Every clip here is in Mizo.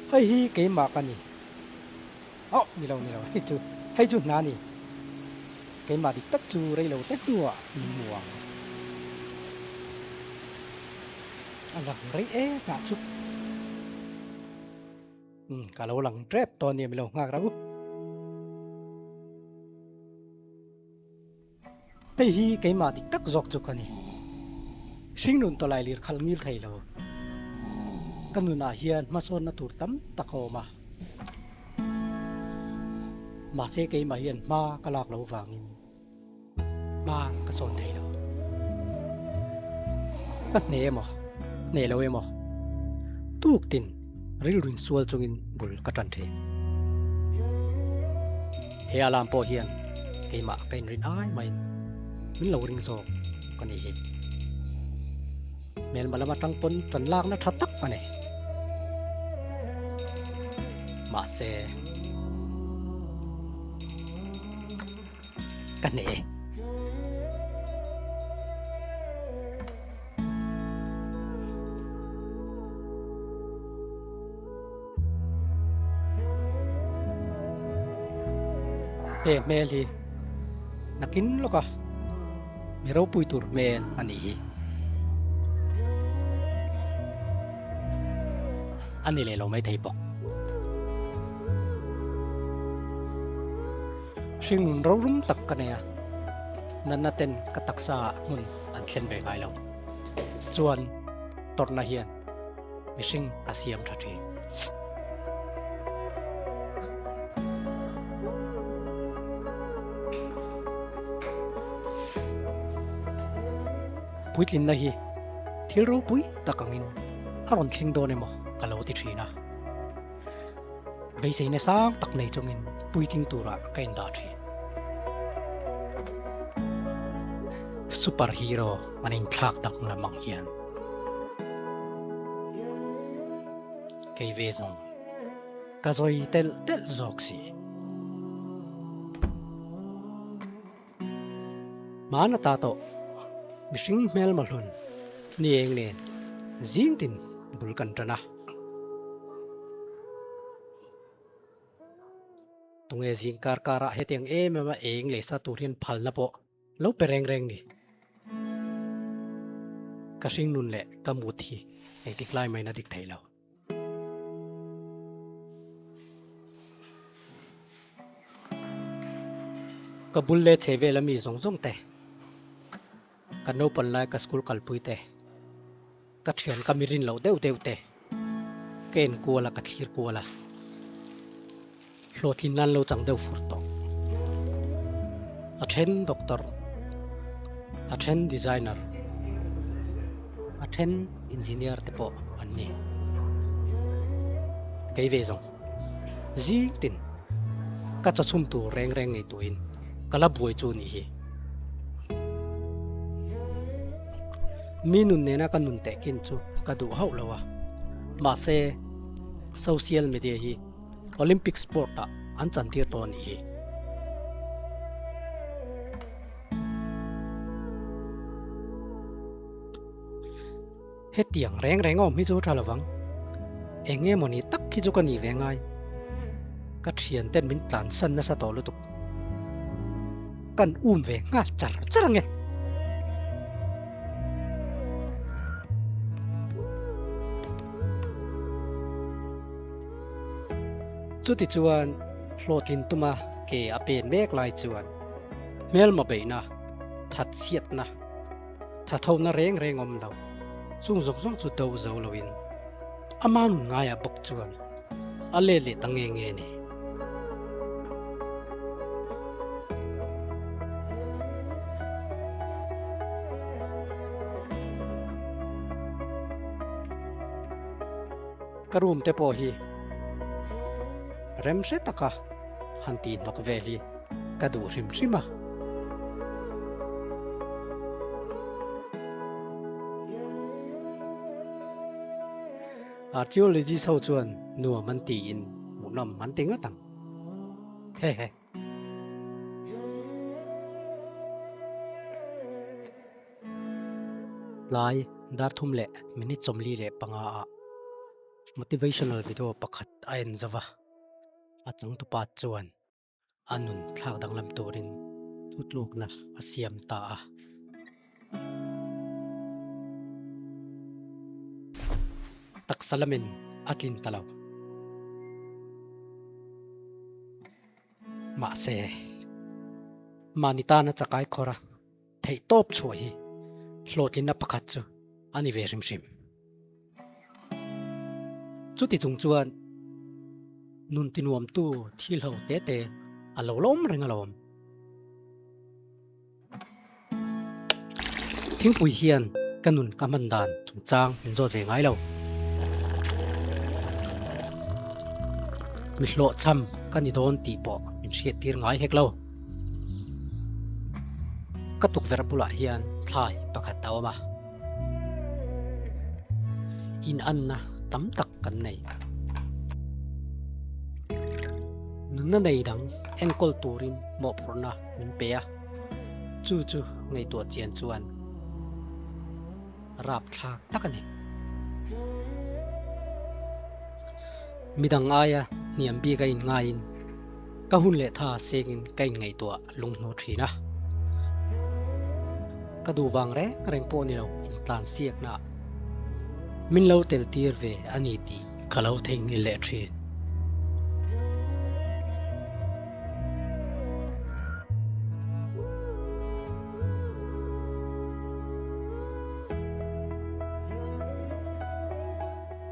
Hei hi keimah ka ni. Ohh ni lo ni lo hei chu hei chu hna ni. Keimah dik tak chu rei lo te hnuah min hmu ang. A lang rei em ah chu. Umm ka lo lang tep tawh ania min lo nghak rauh. Hei hi keimah dik tak zawk chu ka ni. Hringnun tawlai lir khalh ngil thei lo. Ka nunah hian hmasawnna tur tam tak a awm a. Mahse keimah hian hma ka lak lo vangin hma ka sawn thei lo. Ka hne emaw, hne lo emaw, tuktin rilru insual chungin bul ka tan thin. He alarm pawh hian keimah ka inrin ai maiin min lo ring zawk ka ni hi. Hmelma lam atang pawn tan lakna tha tak a ni. Mahse, ka hneh e. He hmel hi nakin lawka mi ropui tur hmel a nih hi. A ni leh lo maithei bawk. Hringnun rorum tak ka nei a, natna ten ka taksa ah hmun an thlen ve ngai lo. Chuan tawrhna hian mihring a siam tha thin. Puitlinna hi thil ropui tak angin a rawn thleng dawn emaw ka lo ti thin a. Beiseina sang tak nei chungin puitling turah ka indah thin. Super hero an inthlak danglam ang hian. Kei ve zawng ka zawi telh telh zawk si. Hmana ta tawh mihring hmelma hlun ni eng nen zing tin bul kan tan a. Tunge zing kar karah hetiang em em a eng leh sa tur hian phalna pawh lo pe reng reng ni. Ka hringnun leh ka mut hi engtik lai main a dik thei lo. Ka bul leh chhe vel ami zawng zawng te, ka naupan lai ka school kalpui te, ka thian ka mi rin loh deuh deuh te ka en kual a ka thlir kual a, hlawhtlin nan lo chang deuh fur tawh. A then doctor, a then designer, a then engineer te pawh an ni. Kei ve zawng zing tin ka chawchhum tur reng reng ngei tuin ka la buai chu nih hi. Mi nun nena ka nun tehkin chu ka duh hauh lo a, mahse social media hi Olympic sport ah an chantir tawh a nih hi. Hetiang reng reng awm hi chu tha lovang. Eng nge mawni tak hi chu ka nih ve ngai. Ka thian ten min tlansan nasa tawh lutuk. Kan um ve nghal char char ange. Chuti chuan hlawhtlin tuma ke a pen mek lai chuan hmelma beihna, thatchhiatna, thathona reng reng awm lo, chung zawng zawng chu do zo loin ama nun ngaiah bawk chuan a let leh ta nge nge ni. Ka room te pawh hi rem hre taka han tih hnawk vel hi ka duh hrim hrim a. Archaeologist ho chuan nuam an tiin hmuhnawm an ti ngat ang. Hehe. Tlai dar 35 ah. Motivational video pakhat a en zo va, a changtupa chuan a nun thlak danglam turin thutlukna a siam ta a. Taksa lamin a tlin ta lo. Mahse, mahni tana chakai khawra theih tawp chhuah hi hlawhtlinna pakhat chu a ni ve hrim hrim. Chuti chung chuan nun tinuamtu thil ho te te a lo lawm reng alawm. Thingpui hian ka nun ka hman dan chungchang min zawt ve ngai lo. Mi hlawhchham ka ni dawn tih pawh min hriat tir ngai hek lo. Ka tukverh bulah hian thlai pakhat a awm a. Inanna tam tak kan nei. Nunna nei dang enkawl turin mawhphurhna min pe a, chu chu ngaihtuah chian chuan rapthlak tak a ni. Midang aia hniam bik a inngaiin ka hun leh tha sengin ka inngaihtuah lunghnu thin a. Ka duh vang reng reng pawh ni lo intlansiakna min lo tel tir ve a ni tih ka lo theihnghilh leh thin.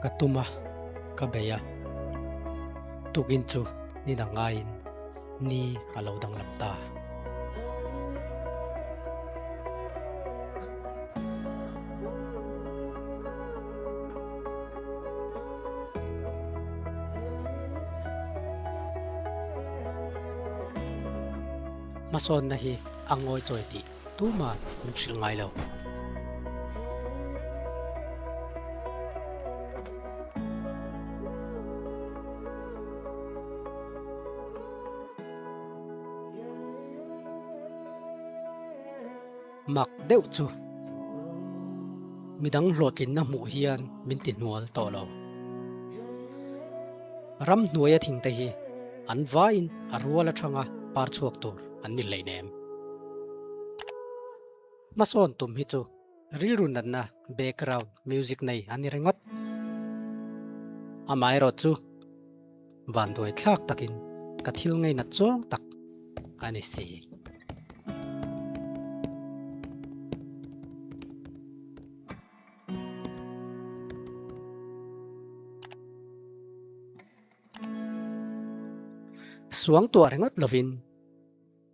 Ka tum a, ka bei a, tukin chu ni dang ngaiin ni a lo danglam ta. Hmasawnna hi a ngawi chawi tih tuman min hrilh ngai lo. Mak deuh chu midang hlawhtlinna hmuh hian min ti hnual tawh lo. Ramhnuaia thingte hi an vaiin a rual atanga par chhuak tur an ni hleinem. Hmasawn tum hi chu rilru natna background music nei a ni ringawt. Amaherawh chu vanduai thlak takin ka thil ngainat zawng tak a ni si. Suang tuah ringawt lovin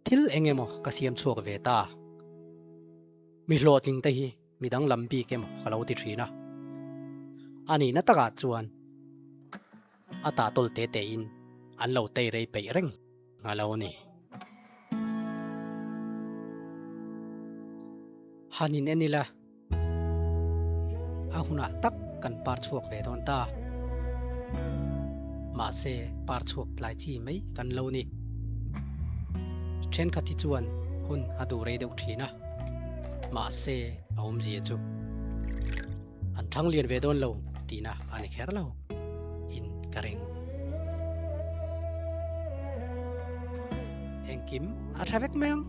thil eng emaw ka siam chhuak ve ta. Mi hlawhtling te hi mi danglam bik emaw ka lo ti thin a. A nihna takah chuan a tahtawl te tein an lo tei rei peih reng. A lo ni. Han in en ila, a hunah tak kan par chhuak ve dawn ta. Mahse, par chhuak tlai chi mai kan lo ni. Thenkhat hi chuan hun a duh rei deuh thin a, mahse a awmzia chu an thang lian ve dawn lo tihna a ni kher lo in ka ring. Engkim a tha vek mai ang.